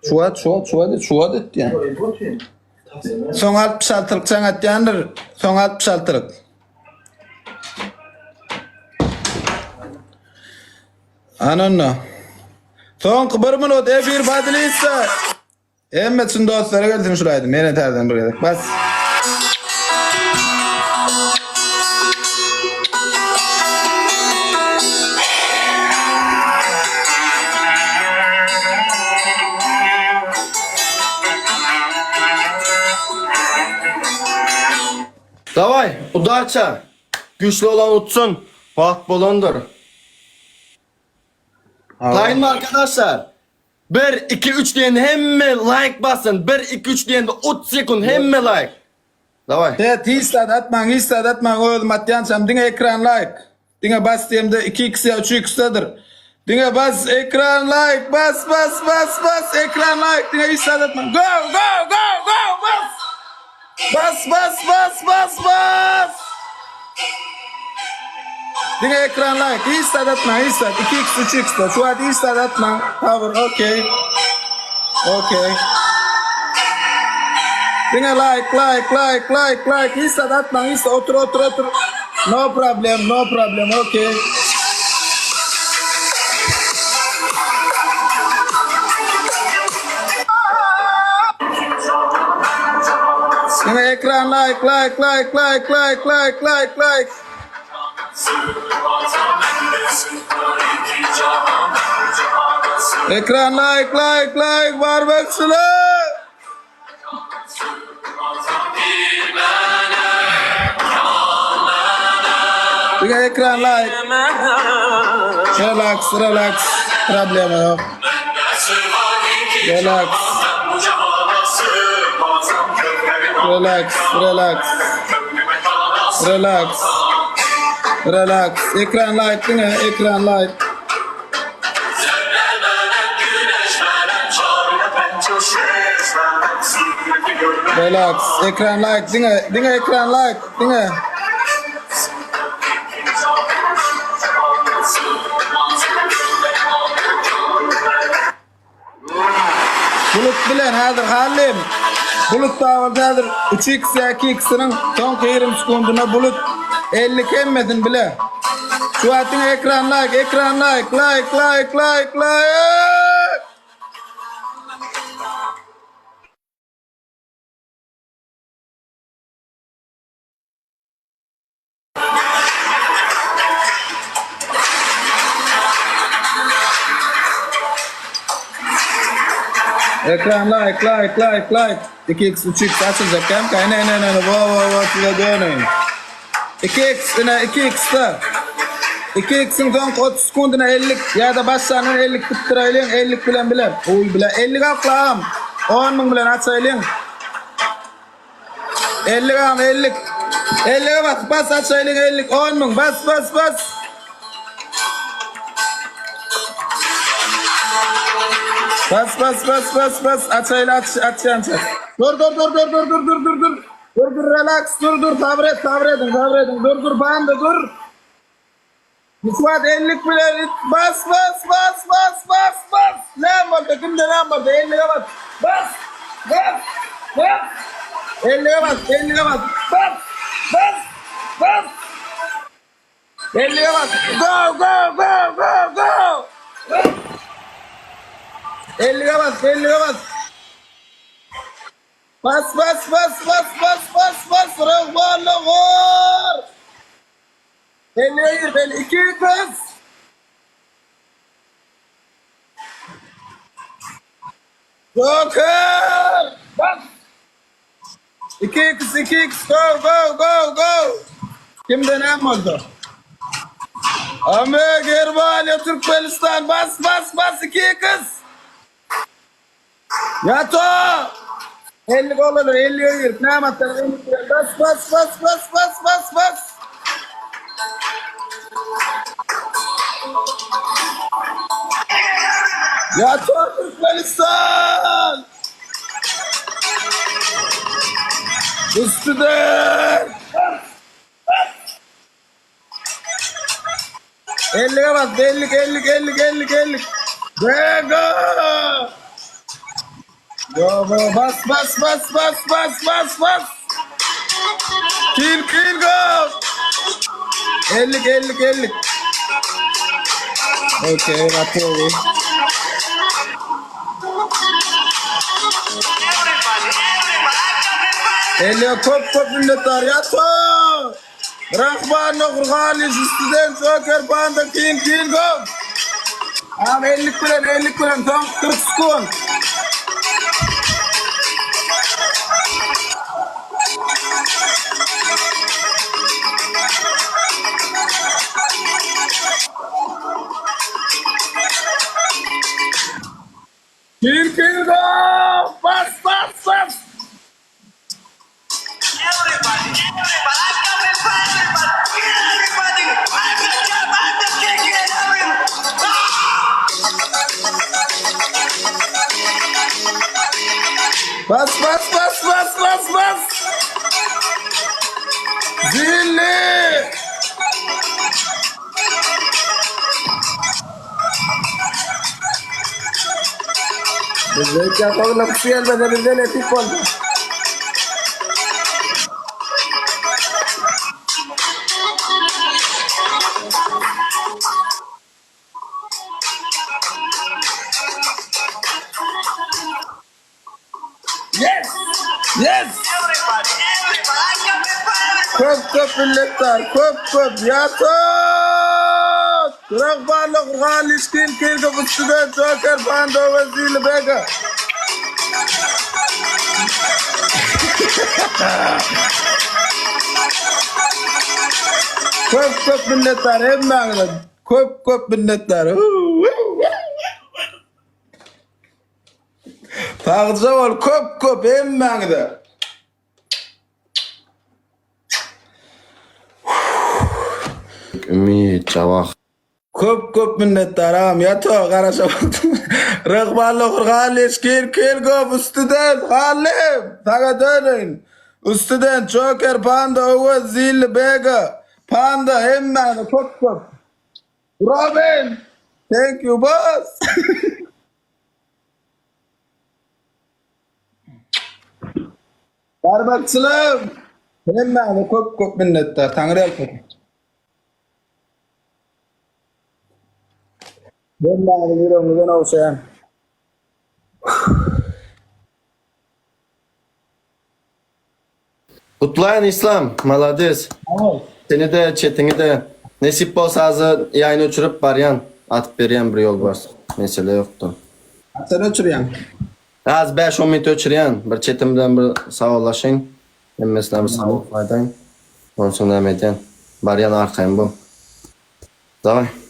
Şu wagt, şu wagt, şu wagt, şu wagt etýän. Soň 66-lyk jaň atýandyr. Soň 66-lyk. Ananda. Soňky bir minut efir podlista. Hemme çyn dostlara gelsin şul aýdym. Ýene täzeden bir gezek. Bas. Daway, udaça. Güýçli olan utsun. Wagt bolandyr. Taýynmy arkadaşlar? 1 2 3 diýende hemme like basyn. 1 2 3 diýende 30 sekund hemme like. Daway. He, hiç zat atmaň, hiç zat atmaň, özüm atýançam diňe ekran like. Diňe bas diýemde 2x ýa 3x-dedir. Diňe bas ekran like, bas bas bas bas ekran like, diňe hiç zat atmaň. Go go go go bas. Bas bas bas bas bas. Diňe ekran like, hiç zat atmaň, hiç zat. 2x 3x-de. Şu wagt hiç zat atmaň. Sabyr, okey. Okey. Diňe like, like, like, like, like. Hiç zat atmaň, hiç zat. Otur, otur, otur. No problem, no problem, okey. Diňe ekran like, like, like, like, like, like, like, like. Ekran like, like, like, barmakçylar. Diňe ekran like. Relax, relax. Problema ýok. Relax. Relax, relax. Relax. Relax. Ekran like diňe ekran like. Relax. Ekran like diňe diňe ekran like diňe. Bulut bilen häzir Hallym. Bulut dagy häzir 3x ýa 2x-niň soňky 20 sekundyna bulut 50 hemmesini bile. Şu wagt diňe ekran like, ekran like, like, like, like, like. Ekran like like like like 2x 3x açyljak kämkä ine ine ine wo wo wo size döneýin 2x ine 2x da 2x-iň soňky 30 sekundyna 50 ýa-da başlandan 50 tutduraýlyň 50 bilen bile uý bile 50 aklam 10 müň bilen açaýlyň Ellik agam ellik. Ellige bas bas aç ellik ellik 10 müň bas bas bas. Bas bas bas bas bas aç el aç aç yança. Dur dur dur dur dur dur dur dur dur. Dur dur relax dur dur sabret sabredin sabredin dur dur banda dur. Miswat ellik bilen it bas bas bas bas bas bas. Näme boldy kimde näme boldy ellige bas. Bas bas bas. Ellige bas ellige bas. Bas bas bas. Ellige bas. Go go go go go. Bas. Ellige bas ellige bas. Bas bas bas bas bas bas bas. Röwbally gor. Ellige gir bel iki kız. Joker! Bas! 2x 2x go go go go! Kimde näme boldy? Ame Germaniya Türkmenistan bas bas bas 2x! Ýato! 50 gol olur, 50-ye girip, näme atar? Bas, bas, bas, bas, bas, bas, bas. Ýato Türkmenistan! Üstüden! Ellige bas, ellik, ellik, ellik, ellik, ellik. Bego! Yo yo bas bas bas bas bas bas bas. Kill kill go. Ellik ellik ellik. Okey gaty Elli köp köp minnetdar ýatsa. Rahman Nurgaliş student Joker Panda King King go. Am ellik bilen ellik bilen soň 40 sekund. King King go. Bas bas bas. Bas bas bas bas bas bas. Zilli. Bizde ýapagyna kuşy gelmese bizde nesip boldy. Yes! Yes! Köp köp minnetdar, köp köp ýatat! Ragbarly Gurhan Işkin Kirgi Student Joker Panda we Zili Bega. Köp köp minnetdar hemmäňize. Köp köp minnetdar. Sagja bol köp köp hemmäňize. Ümit Jawah. Köp köp minnetdar agam ýato garaşa Rygbally Hurgallyş gel kel gop üstüden Hallym saňa döneýin üstüden Joker panda Öwez Zilli Bega panda hemmäňize köp köp Robin thank you boss. Barmakçylar! Hemmäňize köp köp minnetdar. Taňry ýalkasyn. Hemmäňizi ýüregiňizden ogşaýan. Gutlaýan Islam, malades. Seni-de, çetiňi-de. Nesip bolsa azy ýaýyny öçürip barýan, atyp berýän bir ýolbars. Mesele ýokdur. Haçan öçürýäň? Az bäş-on minut öçürýän. Bir çetim bilen bir sawlaşaýyn. Hemmesine bir sag bolup aýdaýyn. Onsoň näme edýän. Barýan arkaýyn bol. Daway.